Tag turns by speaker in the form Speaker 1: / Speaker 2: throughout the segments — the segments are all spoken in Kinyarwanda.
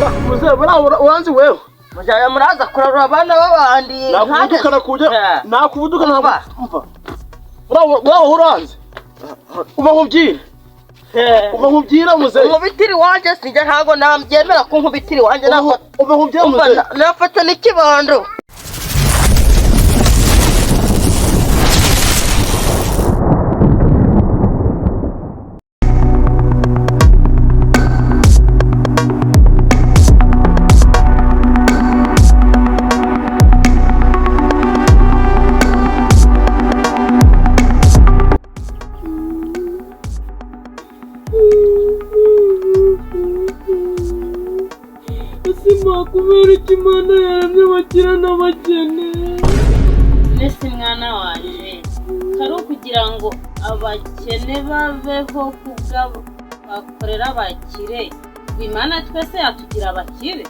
Speaker 1: Muzehe, buriya uranzi wewe?
Speaker 2: Mujya muraza kurarura abana b'abandi.
Speaker 1: Nakuvuduka nakuja, nakuvuduka.
Speaker 2: Umva.
Speaker 1: Umva, buriya uranzi, uba nkubwira, uba nkubwira, muzehe.
Speaker 2: Umubitiri wanjye sinjya, ntabwo nabyemera ko nkubitiri wanjye.
Speaker 1: Uba nkubwira,
Speaker 2: Umva,
Speaker 1: muzehe.
Speaker 2: Nafata n'ikibando.
Speaker 3: Ese kubera iki Imana yaremye abakire n'abakene?
Speaker 4: Mbese mwana wanjye, kari ukugira ngo abakene babeho kubw'abo bakorera abakire, ngo Imana twese yatugira abakire?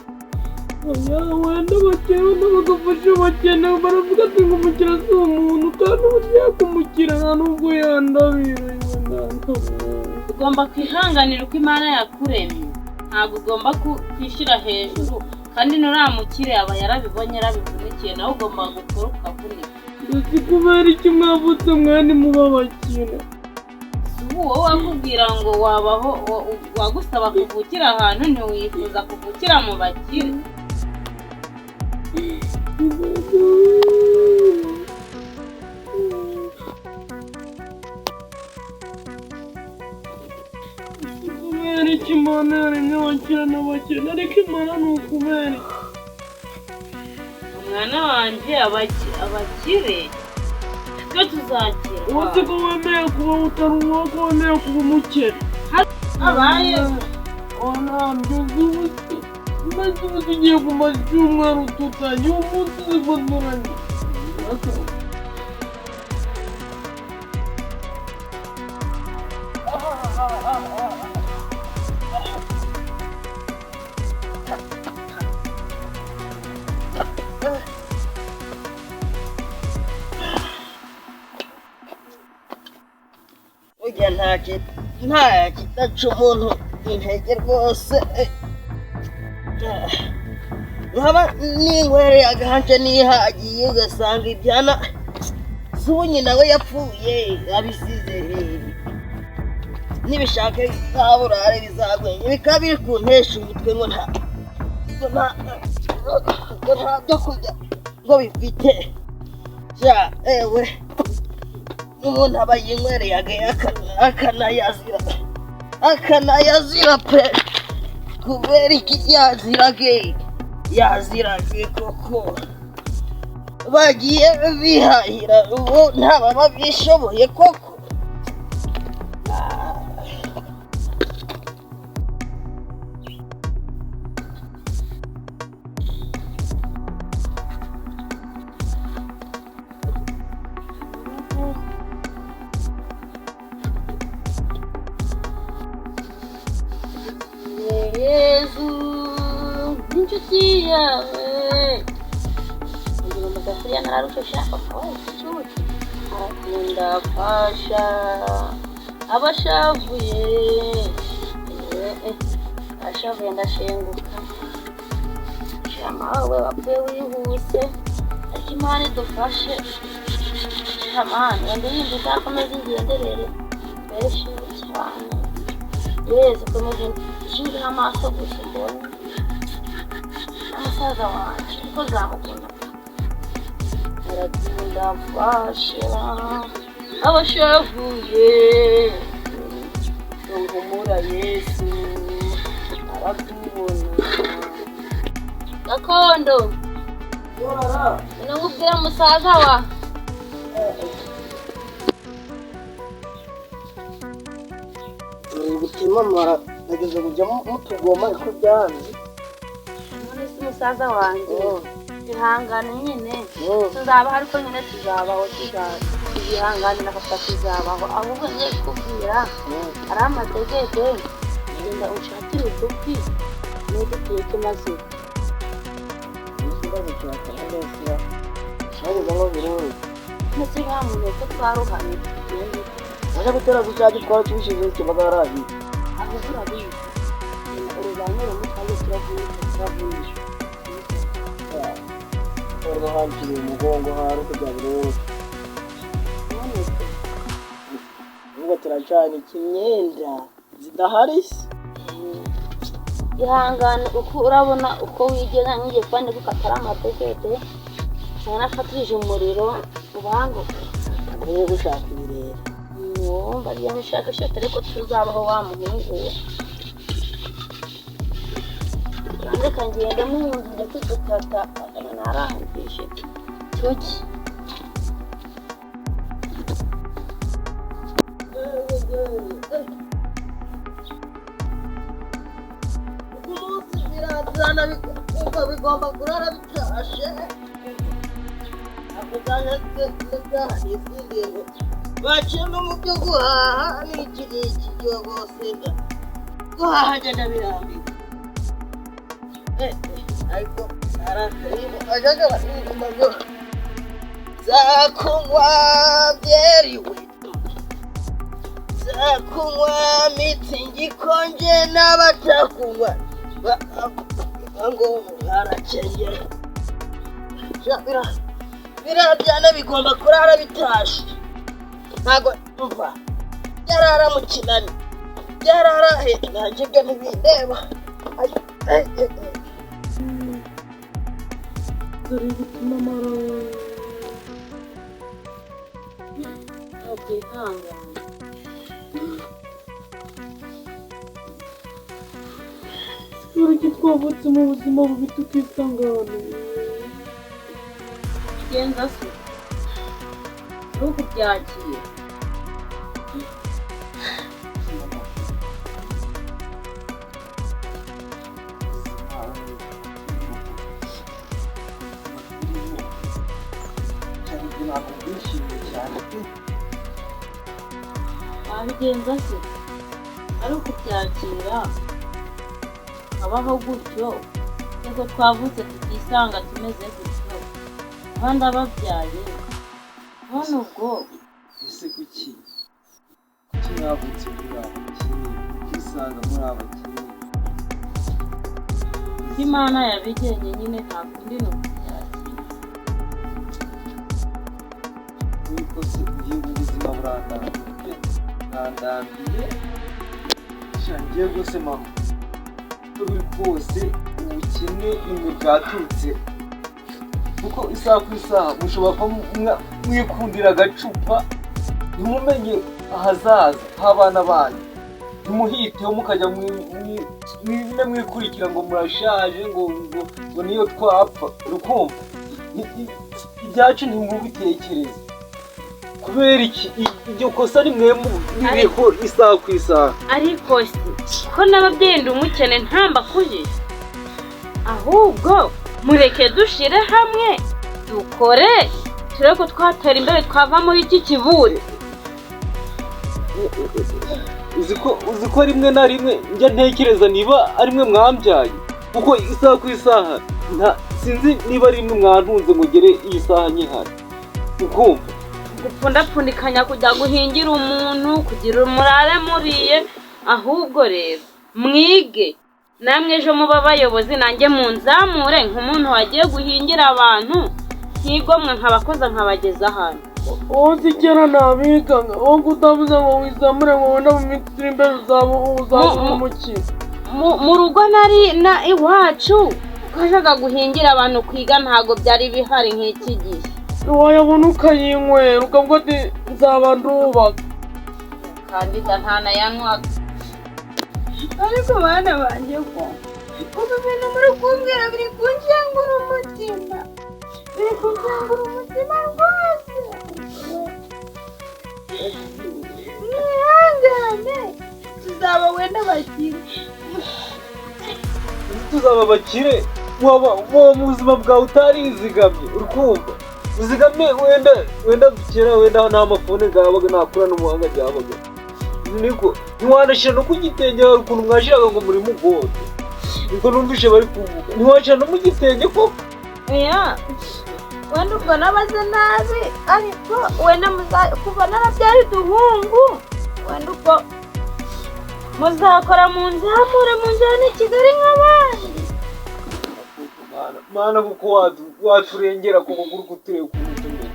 Speaker 3: Oya, wenda abakire bagafasha abakene. Baravuga ati ngo umukire si umuntu, kandi uburyo kumukira nta nubwo yandabira.
Speaker 4: Ugomba kwihanganira uko Imana yakuremye, ntabwo ugomba kwishyira hejuru. Kandi nuriya mukire aba yarabibonye, yarabivunikiye, nawe ugomba gukora ukavunika.
Speaker 3: Mbese kubera iki mwavutse mwene muba abakire?
Speaker 4: Ubu wowe wakubwira ngo wabaho wagusaba kuvukira ahantu, ntiwifuza kuvukira mu bakire?
Speaker 3: Kubera iki Imana yaremye abakire n'abakene? Ariko Imana ni ukubera iki?
Speaker 4: Umwana wanjye, abakire twe tuzakira.
Speaker 3: Uzi ko wemeye kuba utari uwo, ko wemeye kuba umukene?
Speaker 4: Abaye.
Speaker 3: Ntabyo uzi. Mbese ubu tugiye kumara icyumweru tutanye, umunsi zifotoranye.
Speaker 2: Burya nta kidaca umuntu intege rwose. Nkaba ninywereye agahanje nihagiye, ugasanga ibyana z'ubu nyina we yapfuye abisize, nibishaka bizaburare, bizagwenge, bikaba biri kuntesha umutwe ngo nta byo kurya ngo bifite. Ja ewe, umuntu aba yinywereye akanayazira, akanayazira pe! Kubera iki yazirage, yazirage koko? Bagiye bihahira, ubu ntababa bishoboye koko.
Speaker 4: Yezu n'inshuti yawe kugira umudafuriya nararushesha papa we icucu arakunda afasha abashavuye. Ashavuye ndashenguka. Shama we wapfuye wihuse, ariko Imana idufashe. Shamani, iyo ndirimbo izakomeza ingenderere benshi cyane. Yezu, komeza ushingeho amaso gusa mbone na musaza wanjye, kuko zamukunda. Arakunda afasha abashavuye. Ruhumura, Yesu arakubona. Gakondo, nakubwira musaza wa
Speaker 2: Gutema amara nageze kujya mutugoma, ariko byanze.
Speaker 4: None se musaza wanjye, ihangane nyine, tuzabaho. Ariko nyine tuzabaho, tuzihanganira papa, tuzabaho. Ahubwo ngiye kukubwira, hari amadegede, genda unshakire udukwi n'uduteke maze.
Speaker 2: Ikibazo cyakora cyageze ngo birore.
Speaker 4: Ndetse nta muntu ko twaruhanye, tugende.
Speaker 2: Aje gutera gucya gitwara kibishize kibaga yarahiye.
Speaker 4: Ahubwo urabizi, urubanye rumwe twagiye.
Speaker 2: Turavunika, turavunika.
Speaker 1: Urwo hanciriye umugongo hari kugira ngo
Speaker 2: None se
Speaker 1: ubwo turacanika imyenda zidahari se.
Speaker 4: Ihangane, uko urabona uko wigeza ngiye kuba ndi gukatara amadegede nanafatije umuriro ubanguke.
Speaker 2: Amenye gushaka ibirere.
Speaker 4: Wumva ryo nshakashaka, ariko tuzabaho wa muhungu we. Reka ngende mu nzu njye kudukata, narangije tuki.
Speaker 2: Umunsi birazana bikumva bigomba kurara bitashe. Ako kanya ntisindiye ngo baciyemo mu byo guhaha n'iki n'iki cyo rwose guhaha njye ndabirambiwe. Ariko hari akarimu kajyaga baririmba ngo nzakunywa byeriwe, nzakunywa mitsingi ikonje n'abatakunywa ngo barakeye. Biriya byana bigomba kurara bitashe, ntabwo mva byarara mu kinani, byarara he, nanjye ibyo ntibindeba. Ay, ay, ay, ay.
Speaker 3: Dore gutuma amara.
Speaker 4: Ntakwihangana.
Speaker 3: Dore twavutse mu buzima bubi tukisanga ahantu.
Speaker 4: Genza se ari ukubyakira.
Speaker 1: Ntabwo bwishimiye cyane pe.
Speaker 4: Wabigenza se ari ukubyakira abaho gutyo, nubwo twavutse tukisanga tumeze gutyo, abandi ababyaye none ubwo.
Speaker 5: Ese kuki mwavutse muri abakene, mukisanga muri abakene?
Speaker 4: Uko Imana yabigenye nyine, nta kundi, ni ukubyakira.
Speaker 5: Nuko se ngiye ubu buzima burandambiye pe, burandambiye. Sha ngiye rwose mama, uko biri kose ubukene nimwe bwaturutse, kuko isaha ku isaha mushobora kuba mwikundira agacupa, ntimumenye ahazaza h'abana banyu, ntimuhiteho, mukajya mwime mwikurikira ngo murashaje, ngo niyo twapfa urukumva ibyacu ntimubitekereze. Kubera iki iryo kosa rimwe ririho isaha ku isaha?
Speaker 4: Ariko se ko n'ababyeyi ndi umukene ntambakujije? Ahubwo mureke dushire hamwe dukore, turebe ko twatera imbere, twava muri iki kiburi.
Speaker 5: Uzi ko rimwe na rimwe njya ntekereza niba ari mwe mwambyaye, kuko isaha ku isaha nta sinzi niba ari mwe mwantunze ngo ngere iyi saha nkihari, ukumva.
Speaker 4: Gupfundapfundikanya kujya guhingira umuntu kugira umurare muriye. Ahubwo rero mwige namwe, ejo muba abayobozi, nanjye munzamure nk'umuntu wagiye guhingira abantu, ntigomwe nkabakoza nkabageza ahantu.
Speaker 3: Wowe uzi kera nabigaga, wowe ko utavuze ngo wizamure, ngo wenda mu minsi iri imbere uzaba umukire.
Speaker 4: Mu rugo nari na iwacu twajyaga guhingira abantu, kwiga ntabwo byari bihari nk'iki gihe.
Speaker 3: Wayabona ukayinywera ukavuga ati nzaba ndubaka.
Speaker 4: Kandida ntanayanywaga.
Speaker 6: Ariko bana banjye, ko ubu bintu muri kumbwira biri kunshengura umutima, biri kunshengura umutima rwose. Mwihangane, tuzaba wenda bakire.
Speaker 5: Tuzaba abakire waba waba mu buzima bwawe utarizigamye, urikumva? Uzigame wenda kera wenda nta mafone gabaga, nta koranabuhanga ryabaga, niko ntiwanashyira no ku gitenge. Hari ukuntu mwashiraga ngo muri mugondo, niko numvishe bari kuvuga, ntiwashyira no mu gitenge koko.
Speaker 6: Oya, wenda ubwo nabaze nabi, ariko wenda kuva narabyara uduhungu, wenda ubwo muzakora munzamure munjyane i Kigali nk'abandi.
Speaker 5: Mana kuko waturengera koko uri kutureba ukuntu tumeze,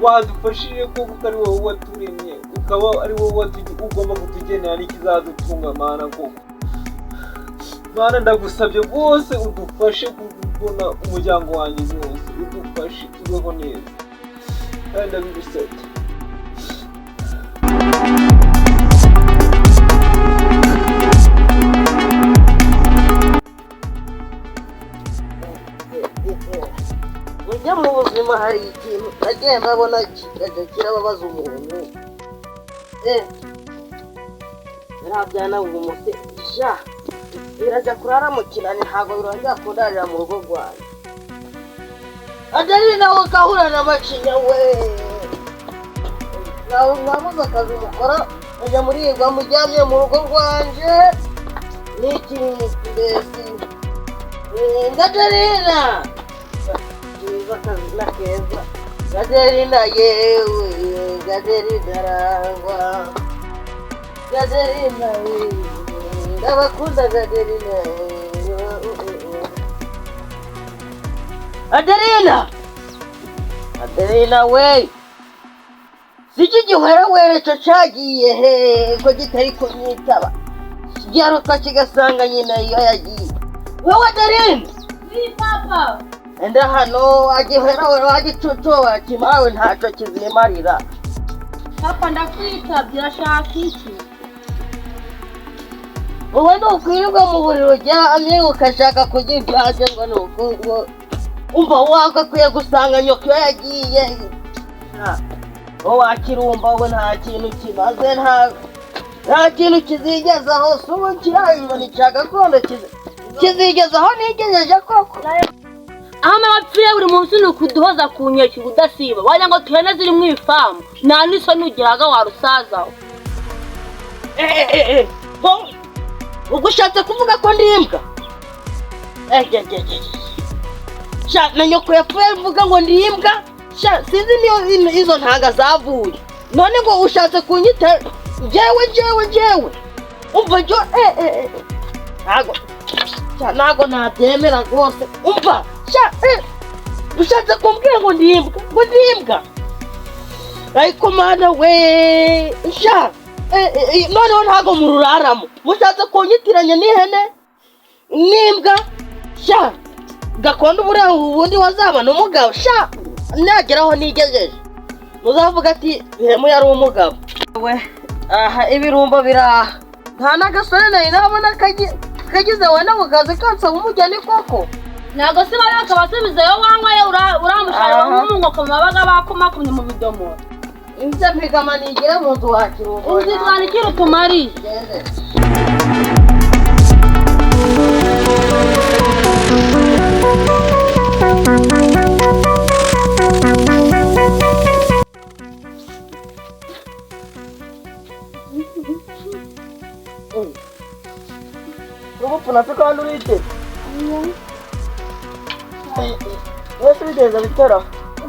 Speaker 5: wadufashije koko ko ari wowe waturemye, ukaba ari wowe ugomba kutugenera n'ikizadutunga. Mana koko, Mana ndagusabye rwose udufashe kubona umuryango wanjye rwose, udufashe tubeho neza, kandi ndabigusabye.
Speaker 2: Burya mu buzima hari ikintu agenda abona kikajya kirababaza umuntu. Biriya byana ubu mute sha birajya kurara mu kinani, ntabwo birongera kundarira mu rugo rwanjye. Adeline nawe ukahura na Macinya we, nawe mwabuze akazi mukora mujya murirwa mujyamye mu rugo rwanjye n'iki n'iki mbese. Adeline keza akazina keza, Gaderina yewe, Gaderina arangwa, Gaderina ndabakunda, Gaderina. Adelina, Adelina we, siki gihwerewere cyo cyagiye he ko kitari kunyitaba, kigaruka kigasanga nyina iyo yagiye. Wowe Adelina!
Speaker 4: Wi papa.
Speaker 2: Enda hano agihwerewere wagicucu wakimawe ntacyo kizimarira.
Speaker 4: Papa ndakwitabye, urashaka iki?
Speaker 2: Wowe ntukwirirwa mu buriri uryamye ukashaka kurya ibyanjye ngo ni uko ngo umva wagakwiye gusanga nyoko iyo yagiye. Wowe wakirumba we nta kintu kimaze, nta kintu kizigezaho. Si ubu kiriya ni icya gakondo kizigezaho nigejeje koko.
Speaker 4: Aho mama apfiriye buri munsi ni ukuduhoza ku nkeke ubudasiba, wagira ngo tuhene ziri mu ifamu, nta n'isoni ugiraga warusazaho.
Speaker 2: Ubwo ushatse kuvuga ko ndi imbwa? Sha na nyoko yapfuye mvuga ngo ndi imbwa? Sha sinzi niyo izo ntanga zavuye. None ngo ushatse kunyita njyewe njyewe njyewe? Umva jo ntago sha ntago nabyemera rwose. Umva sha ushatse kumbwira ngo ndi imbwa, ngo ndi imbwa? Ariko Mana we, sha noneho ntago mururaramo, mushatse kunyitiranya n'ihene n'imbwa. Sha gakondo buriya ubundi wazabona umugabo, sha nageraho nigejeje muzavuga ati Bihemu yari umugabo we. Aha ibirumbo biraha, nta n'agasore nari nabona kagize wenda ngo kaze kansaba umugeni koko.
Speaker 4: Ntabwo se bari bakabasubizayo wanywaye uramushara nk'umwuko babaga bakomakomye mu bidomoro.
Speaker 2: Ibyo mpigama nigire mu nzu wakirumbo.
Speaker 4: Inzu twanikira utumariye.
Speaker 2: Gende. Urupfu se kandi urite wese bigeza bitera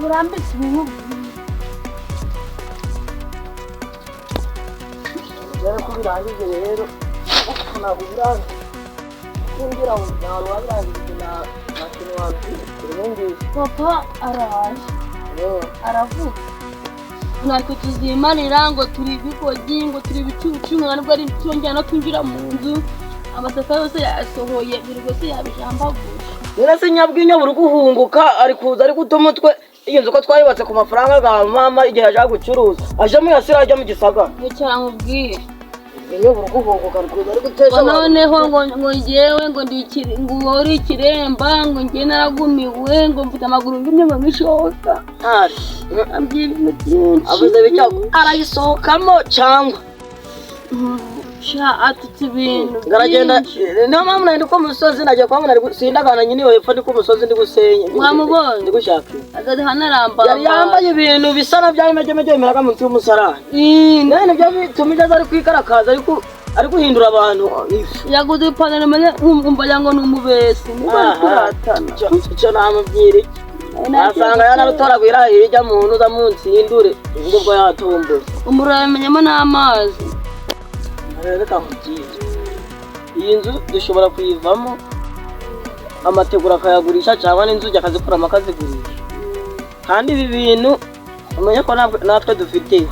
Speaker 4: Urambitse ibintu.
Speaker 1: Rero ko birangije rero ntabwo birangije kumbwira ngo ntabwo wabirangije nta kintu wabwira ubundi.
Speaker 4: Papa araje aravuga natwe tuzimarira ngo turi ibigogi, ngo turi ibicucu, ngo nubwo ari twongera no kwinjira mu nzu, amasaka yose yayasohoye, buri wese yabijambaguje.
Speaker 1: Rero se nyabwinyo buri guhunguka ari kuza ari guta umutwe. Iyi nzu ko twayubatse ku mafaranga ga mama igihe aje gucuruza, aje mu yasira ajya mu gisagara.
Speaker 4: Wicara nkubwire.
Speaker 1: Iyo buri guhunguka ari kuza ari guteza
Speaker 4: Ngo noneho ngo njyewe ngo ndi ngo uri ikiremba, ngo njye naragumiwe, ngo mfite amaguru yumye ngo nk'ishoka. Ambwira ibintu byinshi.
Speaker 1: Avuze bityo arayisohokamo cyangwa
Speaker 4: Sha atutse ibintu
Speaker 1: ngaragenda.
Speaker 4: byinshi.
Speaker 1: Niyo mpamvu nari ndi ku musozi, nagiye kuhabona sindagana nyine iyo hepfo ndi ku musozi ndi gusenya.
Speaker 4: Wamubonye?
Speaker 1: Ndi gushaka.
Speaker 4: Agadaha narambara.
Speaker 1: Yari yambaye ibintu bisa na bya bimeze bimeraga munsi y'umusarani, none nibyo bituma ijya ari kwikarakaza ari guhindura abantu ifu.
Speaker 4: Yaguze ipantaro imeze nkumva ngo ni umubesi niba ari kuratana.
Speaker 1: Icyo namubwira iki, nasanga yanarutoraguye iriya hirya mu ntuza munsi y'indure ubwo bwo yatomboye.
Speaker 4: Umuriro yamenyemo n'amazi.
Speaker 1: Rero reka nkubwire, iyi nzu dushobora kuyivamo. Amategura akayagurisha cyangwa n'inzugi akazikuramo akazigurisha. Kandi ibi bintu umenye ko natwe dufite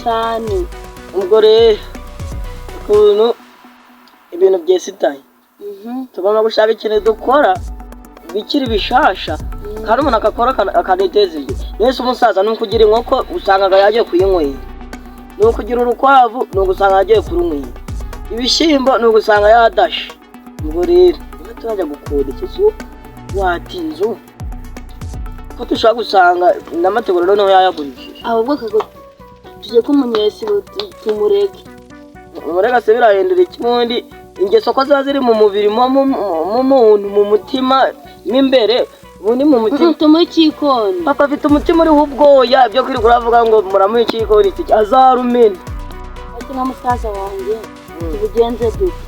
Speaker 4: Cyane.
Speaker 1: Ubwo rero ukuntu ibintu byesitaye, tugomba gushaka ikintu dukora bikiri bishasha, kandi umuntu agakora akaniteza imbere. Mbese umusaza ni ukugira inkoko, usangaga yagiye kuyinywera, ni ukugira urukwavu, ni ugusanga yagiye kurunywera, ibishyimbo ni ugusanga yadashe. Ubwo rero niba turajya gukunda ikizu, wata inzu, ko dushobora gusanga n'amategura noneho yayagurishije.
Speaker 4: Ahubwo kago tujye kumunyesibo, tumureke.
Speaker 1: Umurega se birahindura iki? Ubundi ingeso ko ziba ziri mu mubiri, mu muntu, mu mutima mo imbere, ubundi mu mutima.
Speaker 4: Tumuhe ikikoni.
Speaker 1: Papa afite umutima uriho ubwoya. Ibyo kwirirwa uravuga ngo muramuha ikikoni, iki azarumena.
Speaker 4: Ati nka musaza wanjye, tubigenze dute?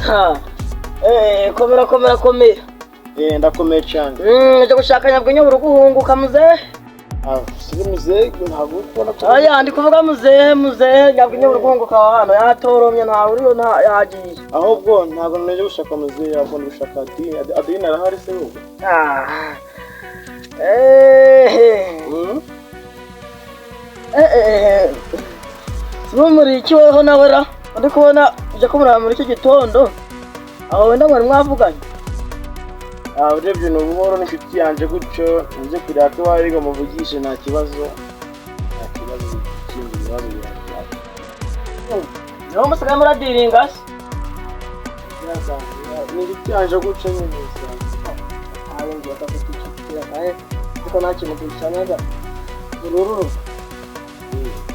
Speaker 1: Ha. Komera, komera, komera.
Speaker 7: Ndakomeye cyane.
Speaker 1: Ujya gushaka nyabwinyo buri guhunguka, muzehe.
Speaker 7: Ah, siga muzehe, ntabwo uri kubona ko
Speaker 1: Aya ndi kuvuga muzehe, muzehe nyabwinyo buri guhunguka aho hano yatoromye, ntawe uriyo, nta yagiye.
Speaker 7: Ahubwo ntabwo naje gushaka muzehe, ahubwo ndi gushaka Adeline. Adeline arahari se wowe?
Speaker 1: Ah. Eh. Eh. Muri iki weho nawe ra? Ndi kubona ujya kumuraba muri iki gitondo. Aho wenda mwari mwavuganye.
Speaker 7: Ah, urebye ni ubuhoro n'inshuti yanjye gutyo, nje kureba ko iwawe ngo muvugishe, nta kibazo. Nta kibazo kindi, ibibazo biracyari.
Speaker 1: Niho musigaye muradiringa se?
Speaker 7: Ni inshuti yanjye gutyo nyine bisanzwe.
Speaker 1: Ayo ngo bakafite icyo kaye kuko nta kintu ducanaga urururu.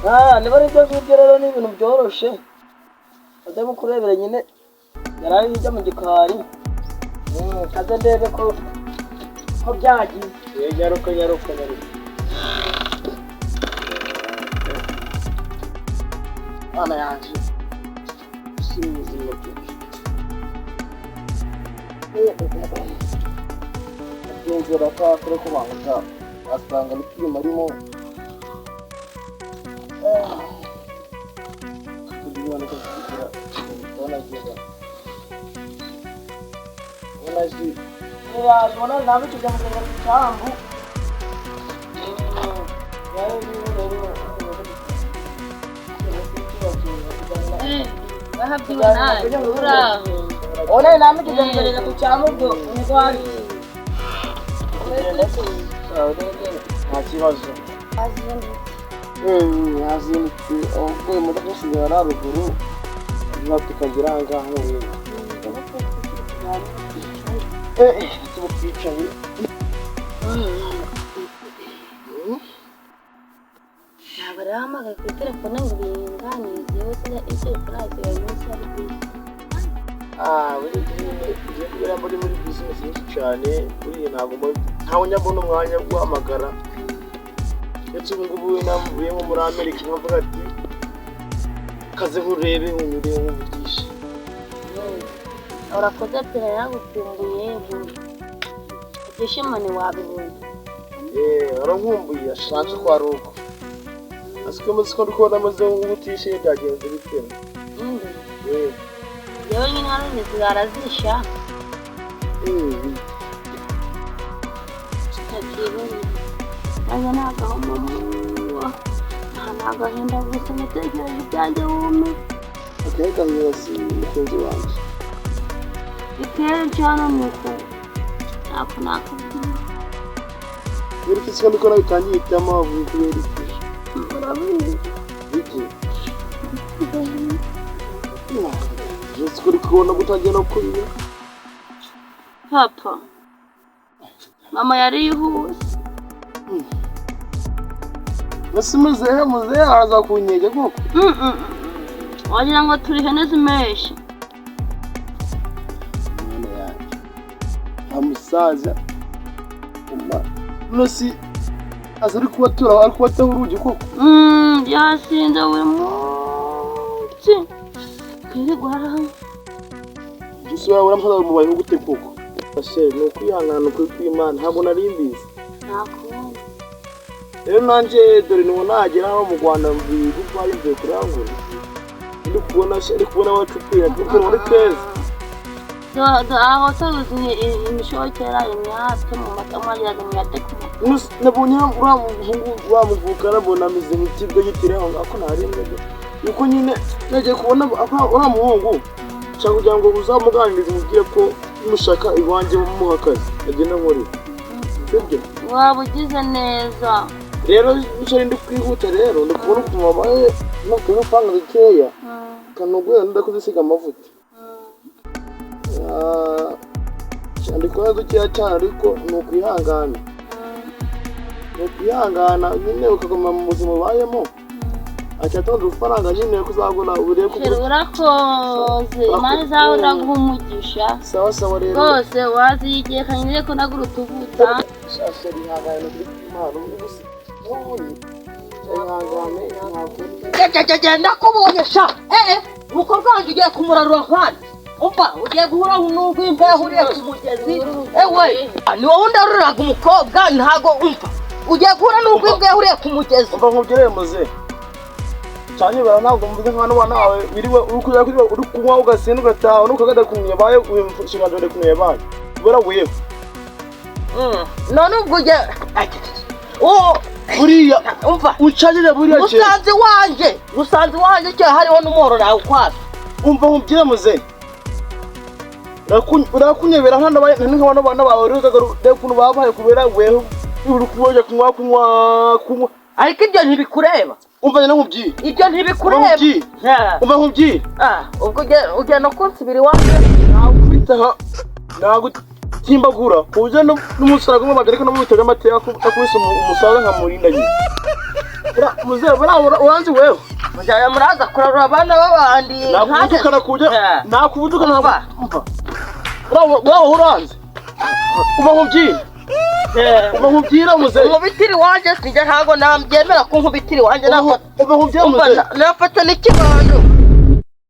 Speaker 1: Ah, niba ari ibyo ngibyo rero ni ibintu byoroshe. Kaze mukurebere nyine yari ari hirya mu gikari. Kaze ndebe ko byagize.
Speaker 7: Nyaruka, nyaruka, nyaruka.
Speaker 1: Mana yanjye. Si muzima pe.
Speaker 7: Agenzura ko akora kubanza asanga n'icyuma arimo kugira ngo kugira ubona ageza ubona azi.
Speaker 1: Ubona nabikije mu gisambu.
Speaker 4: Bahabyiwe nawe uraho.
Speaker 1: Ona namikije mu ku cyambu ubwo umugwari.
Speaker 7: Nta kibazo. Yazindutse, ahubwo imodoka isigara haruguru nyuma tukagera aha ngaha mu bintu tuba twicaye.
Speaker 4: Ntabwo rero ahamagaye kuri telefone ngo binganize we sida telefone yasigaye iminsi ari busy.
Speaker 7: Ah, buri gihe ngiye kubera muri business nyinshi cyane, buriya ntabwo ntawe njya mbona umwanya wo guhamagara. Ndetse ubu ngubu we namuvuye nko muri Amerika, nkavuga ati kaze nkurebe, nkunyure, nkuvugishe.
Speaker 4: Urakoze pe, yaragukumbuye, ibyishimo ntiwabibona.
Speaker 7: Warankumbuye ashanze ko ari uko asiko muzi ko ndi kubona ameze nk'utishimye, byagenze bite?
Speaker 4: Inde? Yewe nyine hano ntizirazisha. Tutabyibonye nanjye ni agahomamunwa, aha ni agahinda gusa, natekereje ibyanjye wume.
Speaker 7: Akahegamira si mukunzi wanjye.
Speaker 4: Ni kenshi hano ni uku ntako nakubwira.
Speaker 7: Kubera iki siko ndi kubona bitangiye itama vuba, kubera iki?
Speaker 4: Urabizi.
Speaker 7: Iki siko uri kubona gutangiye no kurira?
Speaker 4: Papa, mama yarihuse.
Speaker 7: Mbese muzehe, muzehe araza kunyega koko?
Speaker 4: Wagira ngo turi ihene z'imeshi.
Speaker 7: Mwana yanjye, nta musaza none si aza ari kubatura, ari kubataho urugi koko?
Speaker 4: Yasinze buri munsi twirirwa hamwe.
Speaker 7: Gusa uriya musaza mubayeho gute koko? Chérie, ni ukwihangana, ukuri kw'Imana ntabwo nari mbizi.
Speaker 4: Nta kundi.
Speaker 7: Rero nanjye dore niho nagera hano mu Rwanda, mvuye gutwara, mvuye kurangura, ndi kubona, ndi kubona wacupira kuko muri keza.
Speaker 4: Aho se uzi imishokera, imyate mu mata, mwagiraga imyate ku mata.
Speaker 7: Nabonye uriya muhungu bamuvuka, nabona ameze nk'ikigo gitiri aho ngaho ko ntarengaga yuko nyine nagiye kubona uriya muhungu, nshaka kugira ngo uzamuganirize, umubwire ko mushaka iwanjye, mumuha akazi agenda nkorera, sibyo?
Speaker 4: Waba ugize neza.
Speaker 7: Rero nicyo ndi kwihuta, rero ndi kubona ukuntu wabaye ntukuye amafaranga dukeya kanogwera ndakuzisiga amavuta. Ndi kubona dukeya cyane, ariko ni ukwihangana, ni ukwihangana nyine ukaguma mu buzima ubayemo, acyatonda udufaranga nyine ko uzabona urebe ko.
Speaker 4: Chérie, urakoze, Imana izawe iraguha umugisha.
Speaker 7: Sawa sawa rero.
Speaker 4: Rwose wazigiye kanyine ko nagura utuvuta.
Speaker 7: Chérie, ihangane, ni ukuri kw'Imana ubu gusa n'ubundi ihangane, ntabwo
Speaker 2: Genda, ndakubonye sha. Umukobwa wanjye ugiye kumurarura kwana. Umva, ugiye guhura n'urw'imbeho uriye ku mugezi. Ewe, ni wowe undaruriraga umukobwa, ntago umva. Ugiye guhura n'urw'imbeho uriye ku mugezi.
Speaker 7: Umva nkubwire muze cyane bara, ntabwo mvuze nka n'abana bawe wiriwe uri kujya kuri uri kunywa ugasinda ugataha n'ukagada kumenya baye umushinga dore kumenya baye ubera wewe.
Speaker 2: None ubwo ugiye. Oh,
Speaker 7: buriya
Speaker 2: umva.
Speaker 7: ucajije buriya cye.
Speaker 2: Musanze iwanjye, musanze iwanjye cyo hariho n'umuhoro nawe ukwasa.
Speaker 7: Umva nkubwire muze, urakunyebera nk'abana nk'abana bawe rero reba ukuntu babaye kubera wewe uri kuboja kunywa kunywa kunywa.
Speaker 2: Ariko ibyo ntibikureba.
Speaker 7: Umva nyine nkubwire.
Speaker 2: Ibyo
Speaker 7: Umva
Speaker 2: ntibikureba.
Speaker 7: nkubwire. Umva nkubwire.
Speaker 2: Ah, ubwo ugiye no kunsubira iwanjye.
Speaker 7: Nakubita nagutimbagura ku buryo n'umusaraba umwe bagarika no mu bitaro by'amateka akubise umusaraba nkamurinda nyine. Muzehe buriya uranzi wewe.
Speaker 2: Mujyana muraza kurarura abana b'abandi.
Speaker 7: Nakuvudukana ku buryo
Speaker 2: Eh.
Speaker 7: nakuvudukana.
Speaker 2: Umva.
Speaker 7: Umva, buriya uranzi, umva nkubwire, umva nkubwire muzehe.
Speaker 2: Nkubitira iwanjye sinjye, ntabwo nabyemera ko nkubitira iwanjye nafata.
Speaker 7: Umva nkubwire
Speaker 2: Umva
Speaker 7: muzehe.
Speaker 2: nafata n'ikibando.